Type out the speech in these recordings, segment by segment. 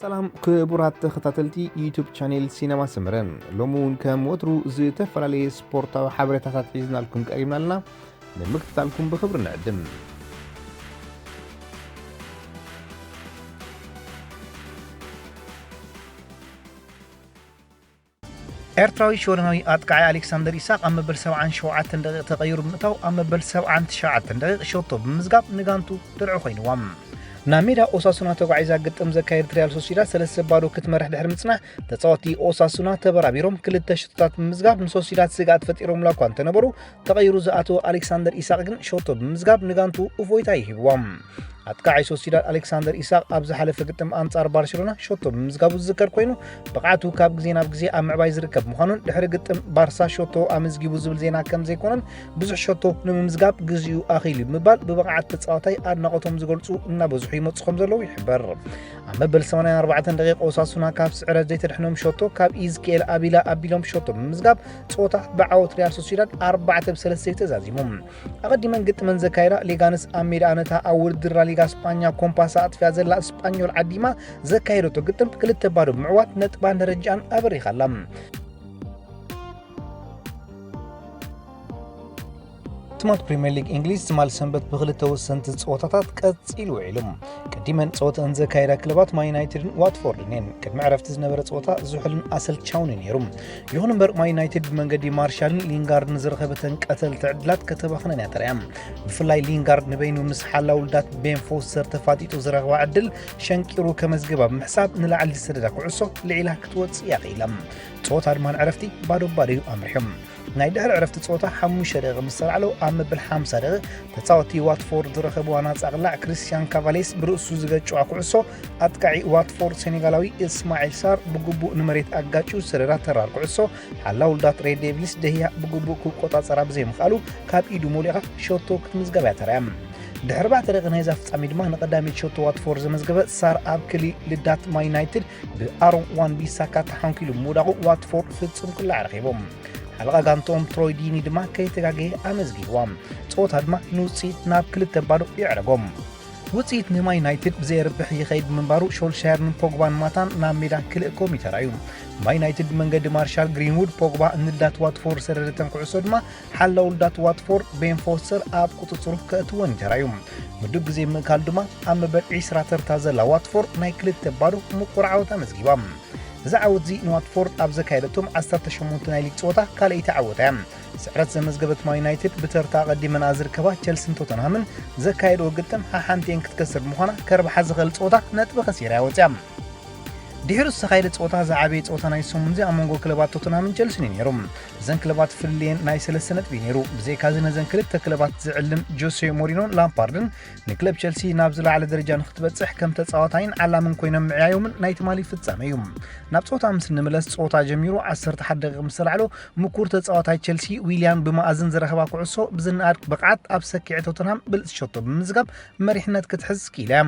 ሰላም ክቡራት ተኸታተልቲ ዩቱብ ቻኔል ሲነማ ሰመረ፣ ሎሚ እውን ከም ወትሩ ዝተፈላለየ ስፖርታዊ ሓበሬታታት ሒዝናልኩም ቀሪብና ኣለና። ንምክትታልኩም ብኽብሪ ንዕድም። ኤርትራዊ ሽወደናዊ ኣጥቃዓይ ኣሌክሳንደር ኢሳቕ ኣብ መበል ሰብዓን ሸውዓተን ደቂቕ ተቐይሩ ብምእታው፣ ኣብ መበል ሰብዓን ትሽዓተን ደቂቕ ሸቶ ብምምዝጋብ ንጋንቱ ድርዒ ኮይንዋ። ናብ ሜዳ ኦሳሱና ተጓዒዛ ግጥም ዘካየደት ሪያል ሶሲዳድ ሰለስተ ባዶ ክትመርሕ ድሕሪ ምጽናሕ፣ ተጻወትቲ ኦሳሱና ተበራቢሮም ክልተ ሸቶታት ብምምዝጋብ ንሶሲዳድ ስግኣት ፈጢሮምላ እኳ እንተነበሩ፣ ተቐይሩ ዝኣተወ ኣሌክሳንደር ኢሳቕ ግን ሸቶ ብምምዝጋብ ንጋንቱ እፎይታ እዩ ሂብዋ። ኣጥቃዓይ ሶሲዳድ ኣሌክሳንደር ኢሳቕ ኣብ ዝሓለፈ ግጥም ኣንጻር ባርሴሎና ሸቶ ብምምዝጋቡ ዝዝከር ኮይኑ፣ ብቕዓቱ ካብ ግዜ ናብ ግዜ ኣብ ምዕባይ ዝርከብ ምዃኑን ድሕሪ ግጥም ባርሳ ሸቶ ኣመዝጊቡ ዝብል ዜና ከም ዘይኮነን ብዙሕ ሸቶ ንምምዝጋብ ግዜኡ ኣኺሉ ብምባል ብብቕዓት ተጻዋታይ ኣድናቖቶም ዝገልጹ እናበዝሑ ይመጹ ከም ዘለዉ ይሕበር። ኣብ መበል ሰማንያን ኣርባዕተን ደቂቕ ኦሳሱና ካብ ስዕረት ዘይተድሕኖም ሸቶ ካብ ኢዝኪኤል ኣቢላ ኣቢሎም ሸቶ ብምምዝጋብ ጸወታ ብዓወት ሪያል ሶሲዳድ ኣርባዕተ ብ ሰለስተ እዩ ተዛዚሙ። ኣቐዲመን ግጥመን ዘካየዳ ሌጋንስ ኣብ ሜዳኣ ነታ ኣብ ውድድር ላሊጋ ስጳኛ ኮምፓሳ ኣጥፊያ ዘላ ስጳኞል ዓዲማ ዘካየደቶ ግጥም ክልተ ባዶ ብምዕዋት ነጥባን ደረጃኣን ኣበሪኻ ኣላ። ትማል ፕሪምየር ሊግ እንግሊዝ ትማል ሰንበት ብክልተ ወሰንቲ ጸወታታት ቀጺሉ ውዒሉ። ቀዲመን ጸወተአን ዘካየዳ ክለባት ማን ዩናይትድን ዋትፎርድን እየን። ቅድሚ ዕረፍቲ ዝነበረ ጸወታ ዝሑልን ኣሰልቻውን እዩ ነይሩ። ይኹን እምበር ማን ዩናይትድ ብመንገዲ ማርሻልን ሊንጋርድን ዝረኸበተን ቀተልቲ ዕድላት ከተባኽነን እያ ተራእያ። ብፍላይ ሊንጋርድ ንበይኑ ምስ ሓላው ልዳት ቤን ፎስተር ተፋጢጡ ዝረኸባ ዕድል ሸንቂሩ ከመዝግባ ብምሕሳብ ንላዕሊ ዝሰደዳ ኩዕሶ ልዒላ ክትወጽእ እያ ክኢላ። ጸወታ ድማ ንዕረፍቲ ባዶ ባዶ እዩ ኣምሪሑ። ናይ ድሕሪ ዕረፍቲ ጸወታ ሓሙሽተ ደቂቕ ምስ ተላዕሎ ኣብ መበል ሓምሳ ደቂቕ ተጻወትቲ ዋትፎርድ ዝረኸብዋ ናጻ ቅላዕ ክርስቲያን ካቫሌስ ብርእሱ ዝገጭዋ ኩዕሶ ኣጥቃዒ ዋትፎርድ ሴኔጋላዊ እስማዒል ሳር ብግቡእ ንመሬት ኣጋጭዩ ዝሰደዳ ተራር ኩዕሶ ሓላው ልዳት ሬድ ዴቪልስ ደህያ ብግቡእ ክቆጻጸራ ብዘይምኽኣሉ ካብ ኢዱ ሞሊቓ ሸቶ ክትምዝገብ እያ ተራእያ። ድሕሪ ኣርባዕተ ደቂቕ ናይዛ ፍጻሜ ድማ ንቐዳመይቲ ሸቶ ዋትፎርድ ዘመዝገበ ሳር ኣብ ክሊ ልዳት ማን ዩናይትድ ብኣሮን ዋን ቢሳካ ተሓንኪሉ ምውዳቑ ዋትፎርድ ፍጹም ቅላዕ ረኺቡ። ሓለቓ ጋንትኦም ትሮይ ዲኒ ድማ ከይተጋገየ ኣመዝጊብዋ። ጸወታ ድማ ንውጽኢት ናብ ክልተ ባዶ የዕረጎም። ውጽኢት ንማን ዩናይትድ ብዘየርብሕ ይኸይድ ብምንባሩ ሾልሻየር ንፖግባን ማታን ናብ ሜዳ ክልእኮም ይተራዩ። ማን ዩናይትድ ብመንገዲ ማርሻል ግሪንውድ ፖግባ ንልዳት ዋትፎርድ ሰደደተን ኩዕሶ ድማ ሓላው ልዳት ዋትፎርድ ቤን ፎስተር ኣብ ቁጽጽሩ ከእትወን ይተራዩ። ምዱብ ግዜ ምእካል ድማ ኣብ መበል ዒስራ ተርታ ዘላ ዋትፎርድ ናይ ክልተ ባዶ ምቁር ዓወት ኣመዝጊባ። እዚ ዓወት'ዚ ንዋትፎርድ ኣብ ዘካየደቶም ዓሰርተ ሸሞንተ ናይ ሊግ ጸወታ ካልኣይቲ ዓወታ እያ። ስዕረት ዘመዝገበት ማን ዩናይትድ ብተርታ ኣቐዲመንኣ ዝርከባ ቸልሲን ቶተንሃምን ዘካየድዎ ግጥም ሓሓንቲኤን ክትከስር ብምዃና ከርብሓ ዝኽእል ጸወታ ነጥቢ ከሲራ እያ ወጺኣ። ድሒሩ ዝተኻየደ ጸወታ ዝዓበየ ጸወታ ናይ ሰሙን'ዚ ኣብ መንጎ ክለባት ቶተንሃምን ቸልሲን እዩ ነይሩ። እዘን ክለባት ፍልልየን ናይ ሰለስተ ነጥቢ እዩ ነይሩ። ብዘይካዚ ነዘን ክልተ ክለባት ዝዕልም ጆሴ ሞሪኖን ላምፓርድን ንክለብ ቸልሲ ናብ ዝለዓለ ደረጃ ንክትበጽሕ ከም ተጻዋታይን ዓላምን ኮይኖም ምዕያዮምን ናይ ትማሊ ፍጻመ እዩ። ናብ ጸወታ ምስ እንምለስ ጸወታ ጀሚሩ ዓሰርተ ሓደ ደቂቕ ምስ ተላዕሎ ምኩር ተጻዋታይ ቸልሲ ዊልያን ብመኣዝን ዝረኸባ ኩዕሶ ብዝነኣድ ብቕዓት ኣብ ሰኪዐ ቶተንሃም ብልጽቲ ሸቶ ብምምዝጋብ መሪሕነት ክትሕዝ ክኢላ እያ።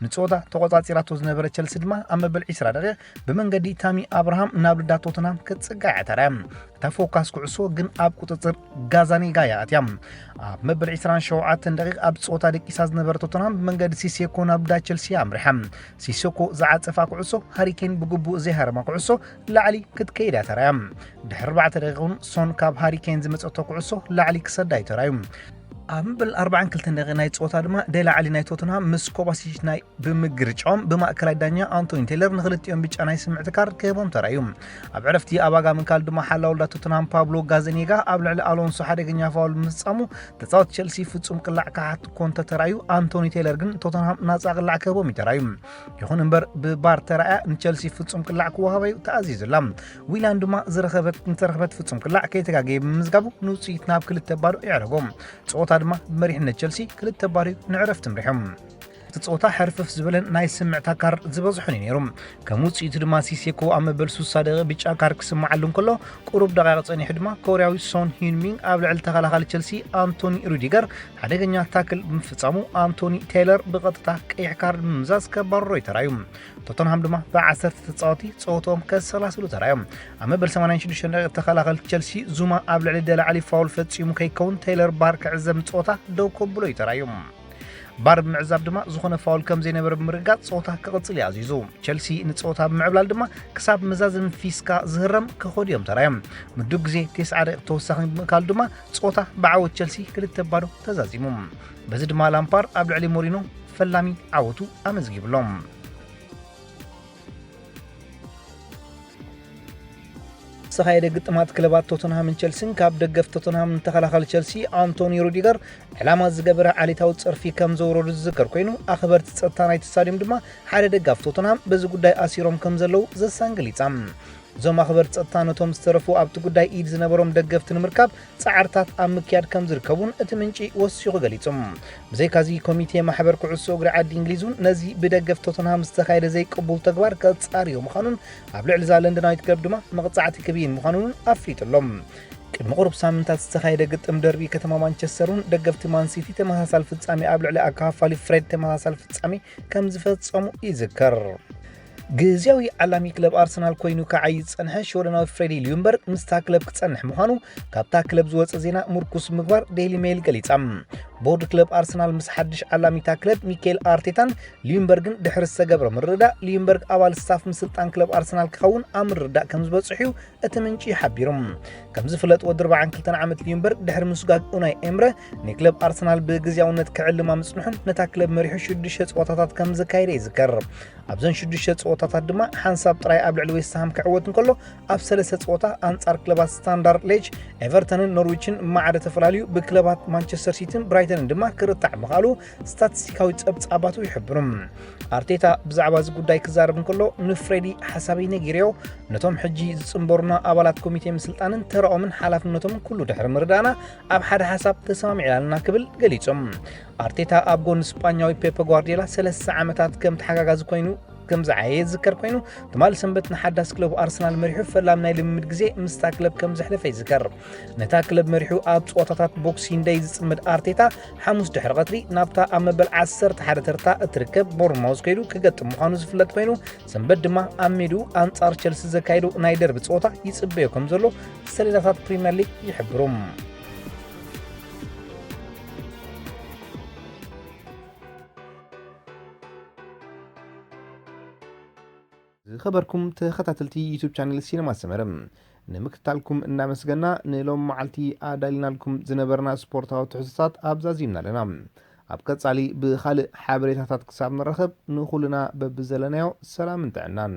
ንጸወታ ተቖጻጺራቶ ዝነበረ ቸልሲ ድማ ኣብ መበል ዒስራ ደቂቕ ብመንገዲ ታሚ ኣብርሃም ናብ ልዳት ቶተንሃም ክትጽጋዕ እያ ተራእያ። እታ ፎካስ ኩዕሶ ግን ኣብ ቁጽጽር ጋዛኔጋ እያ ኣትያ። ኣብ መበል ዒስራን ሸውዓተን ደቂቕ ኣብ ጸወታ ደቂሳ ዝነበረ ቶተንሃም ብመንገዲ ሲሴኮ ናብ ልዳት ቸልሲ ኣምሪሓ። ሲሴኮ ዝዓጸፋ ኩዕሶ ሃሪኬን ብግቡእ ዘይሃረማ ኩዕሶ ላዕሊ ክትከይድ እያ ተራእያ። ድሕሪ ኣርባዕተ ደቂቕ እውን ሶን ካብ ሃሪኬን ዝመጸቶ ኩዕሶ ላዕሊ ክሰዳ እዩ ተራእዩ። ኣብ መበል ኣርባዓን ክልተን ደቂቕ ናይ ጸወታ ድማ ደላዓሊ ናይ ቶተንሃም ምስ ኮቫሲች ናይ ብምግርጫዎም ብማእከላይ ዳኛ ኣንቶኒ ቴለር ንክልቲኦም ብጫ ናይ ስምዕቲ ካርድ ክህቦም ተራእዩ። ኣብ ዕረፍቲ ኣባጋ ምንካል ድማ ሓላው ልዳት ቶተንሃም ፓብሎ ጋዘኔጋ ኣብ ልዕሊ ኣሎንሶ ሓደገኛ ፋውል ብምፍጻሙ ተጻወቲ ቸልሲ ፍጹም ቅላዕ ክሓት እኮ እንተተራእዩ ኣንቶኒ ቴለር ግን ቶተንሃም ናጻ ቅላዕ ክህቦም እዩ ተራእዩ። ይኹን እምበር ብባር ተራእያ ንቸልሲ ፍጹም ቅላዕ ክወሃባ እዩ ተኣዚዙላ። ዊላን ድማ ዝረኸበት ዝተረኸበት ፍጹም ቅላዕ ከይተጋገየ ብምምዝጋቡ ንውጽኢት ናብ ክልተ ባዶ የዕረጎ። ጸወታ ድማ ብመሪሕነት ቸልሲ ክልተ ባዶ ንዕረፍቲ ምሪሖም። እቲ ጸወታ ሕርፍፍ ዝበለን ናይ ስምዕታ ካርድ ዝበዝሖን እዩ ነይሩ። ከም ውጽኢቱ ድማ ሲሴኮ ኣብ መበል ሱሳ ደቂቕ ብጫ ካርድ ክስምዓሉ እንከሎ፣ ቁሩብ ደቂቕ ጸኒሑ ድማ ኮርያዊ ሶን ሂንሚንግ ኣብ ልዕሊ ተኸላኻሊ ቸልሲ ኣንቶኒ ሩዲገር ሓደገኛ ታክል ብምፍጻሙ ኣንቶኒ ቴይለር ብቐጥታ ቀይሕ ካርድ ብምምዛዝ ከባርሮ እዩ ተራእዩ። ቶተንሃም ድማ ብዓሰርተ ተጻወቲ ጸወትኦም ከሰላስሉ ተራእዮም። ኣብ መበል ሰማንያን ሽዱሽተን ደቂቕ ተኸላኸልቲ ቸልሲ ዙማ ኣብ ልዕሊ ደላዕሊ ፋውል ፈጺሙ ከይከውን ቴይለር ባር ክዕዘብ ንጸወታ ደው ከብሎ እዩ ተራእዩ። ባር ብምዕዛብ ድማ ዝኾነ ፋውል ከም ዘይነበረ ብምርግጋጽ ጸወታ ክቕጽል እዩ ኣዚዙ። ቸልሲ ንጸወታ ብምዕብላል ድማ ክሳብ መዛዘሚ ፊስካ ዝህረም ክኸዱ እዮም ተራዮም። ምዱብ ግዜ ተስዓ ደቂቕ ተወሳኺ ብምእካሉ ድማ ጸወታ ብዓወት ቸልሲ ክልተ ባዶ ተዛዚሙ። በዚ ድማ ላምፓርድ ኣብ ልዕሊ ሞሪኖ ፈላሚ ዓወቱ ኣመዝጊብሎም። ዝተኻየደ ግጥማት ክለባት ቶተንሃምን ቸልሲን ካብ ደገፍ ቶተንሃምን ተኸላኻሊ ቸልሲ ኣንቶኒ ሩዲገር ዕላማ ዝገበረ ዓሌታዊ ጸርፊ ከም ዘውረዱ ዝዝከር ኮይኑ፣ ኣኽበርቲ ጸጥታ ናይቲ ስታድዮም ድማ ሓደ ደጋፍ ቶተንሃም በዚ ጉዳይ ኣሲሮም ከም ዘለዉ ዘሳን ገሊጻ። እዞም ኣኽበርቲ ጸጥታ ነቶም ዝተረፉ ኣብቲ ጉዳይ ኢድ ዝነበሮም ደገፍቲ ንምርካብ ጻዕርታት ኣብ ምክያድ ከም ዝርከቡን እቲ ምንጪ ወሲኹ ገሊጹ። ብዘይካዚ ኮሚቴ ማሕበር ኩዕሶ እግሪ ዓዲ እንግሊዝ እውን ነዚ ብደገፍ ቶተንሃም ዝተኻየደ ዘይቅቡል ተግባር ከጻርዮ ምዃኑን ኣብ ልዕሊ እዛ ለንደናዊት ክለብ ድማ መቕጻዕቲ ክብይን ምዃኑን እውን ኣፍሊጡ ኣሎ። ቅድሚ ቁሩብ ሳምንታት ዝተኻየደ ግጥም ደርቢ ከተማ ማንቸስተር እውን ደገፍቲ ማንሲቲ ተመሳሳሊ ፍጻሜ ኣብ ልዕሊ ኣካፋፋሊ ፍሬድ ተመሳሳሊ ፍጻሜ ከም ዝፈጸሙ ይዝከር። ግዝያዊ ዓላሚ ክለብ ኣርሰናል ኮይኑ ክዓዪ ዝጸንሐ ሽወደናዊ ፍሬዲ ሊዩምበርግ ምስታ ክለብ ክጸንሕ ምዃኑ ካብታ ክለብ ዝወጸ ዜና ምርኩስ ምግባር ዴይሊ ሜይል ገሊጻ። ቦርድ ክለብ ኣርሰናል ምስ ሓድሽ ዓላሚታ ክለብ ሚካኤል ኣርቴታን ሊዩምበርግን ድሕሪ ዝተገብረ ምርድዳእ፣ ሊዩምበርግ ኣባል ስታፍ ምስልጣን ክለብ ኣርሰናል ክኸውን ኣብ ምርድዳእ ከም ዝበጽሑ እዩ እቲ ምንጪ ሓቢሩ። ከም ዝፍለጥ ወዲ ኣርባዓን ክልተን ዓመት ሊዩምበርግ ድሕሪ ምስጋግ ኡናይ ኤምረ ንክለብ ኣርሰናል ብግዝያውነት ክዕልማ ምጽንሑን ነታ ክለብ መሪሑ ሽዱሽተ ጸወታታት ከም ዘካየደ ይዝከር። ኣብዘን ሽዱሽተ ጸወታታት ድማ ሓንሳብ ጥራይ ኣብ ልዕሊ ዌስትሃም ክዕወት እንከሎ፣ ኣብ ሰለስተ ጸወታ ኣንጻር ክለባት ስታንዳርድ ሌጅ፣ ኤቨርተንን ኖርዊችን ማዕረ ተፈላልዩ ብክለባት ማንቸስተር ሲቲን ብራይተንን ድማ ክርታዕ ምኽኣሉ ስታቲስቲካዊ ጸብጻባቱ ይሕብሩ። ኣርቴታ ብዛዕባ እዚ ጉዳይ ክዛረብ እንከሎ፣ ንፍሬዲ ሓሳበይ ነጊረዮ፣ ነቶም ሕጂ ዝጽንበሩና ኣባላት ኮሚቴ ምስልጣንን ተራኦምን ሓላፍነቶምን ኩሉ ድሕሪ ምርዳእና ኣብ ሓደ ሓሳብ ተሰማሚዕና ኣለና ክብል ገሊጹ። ኣርቴታ ኣብ ጎኒ ስጳኛዊ ፔፕ ጓርዲዮላ ሰለስተ ዓመታት ከም ተሓጋጋዚ ኮይኑ ከም ዝዓየ ዝዝከር ኮይኑ፣ ትማሊ ሰንበት ንሓዳስ ክለቡ ኣርሰናል መሪሑ ፈላም ናይ ልምምድ ግዜ ምስታ ክለብ ከም ዘሕለፈ ይዝከር። ነታ ክለብ መሪሑ ኣብ ጸወታታት ቦክሲንግ ደይ ዝጽምድ ኣርቴታ፣ ሓሙስ ድሕሪ ቀትሪ ናብታ ኣብ መበል ዓሰርተ ሓደ ተርታ እትርከብ ቦርንማውዝ ከይዱ ክገጥም ምዃኑ ዝፍለጥ ኮይኑ፣ ሰንበት ድማ ኣብ ሜድኡ ኣንጻር ቸልሲ ዘካይዶ ናይ ደርቢ ጸወታ ይጽበዮ ከም ዘሎ ሰሌዳታት ፕሪምየር ሊግ ይሕብሩ። ዝኸበርኩም ተኸታተልቲ ዩቱብ ቻነል ሲነማ ሰመረ፣ ንምክትታልኩም እናመስገና፣ ንሎም መዓልቲ ኣዳሊናልኩም ዝነበርና ስፖርታዊ ትሕዝቶታት ኣብዛዚምና ኣለና። ኣብ ቀጻሊ ብኻልእ ሓበሬታታት ክሳብ ንራኸብ፣ ንኹልና በብዘለናዮ ሰላምን ጥዕናን።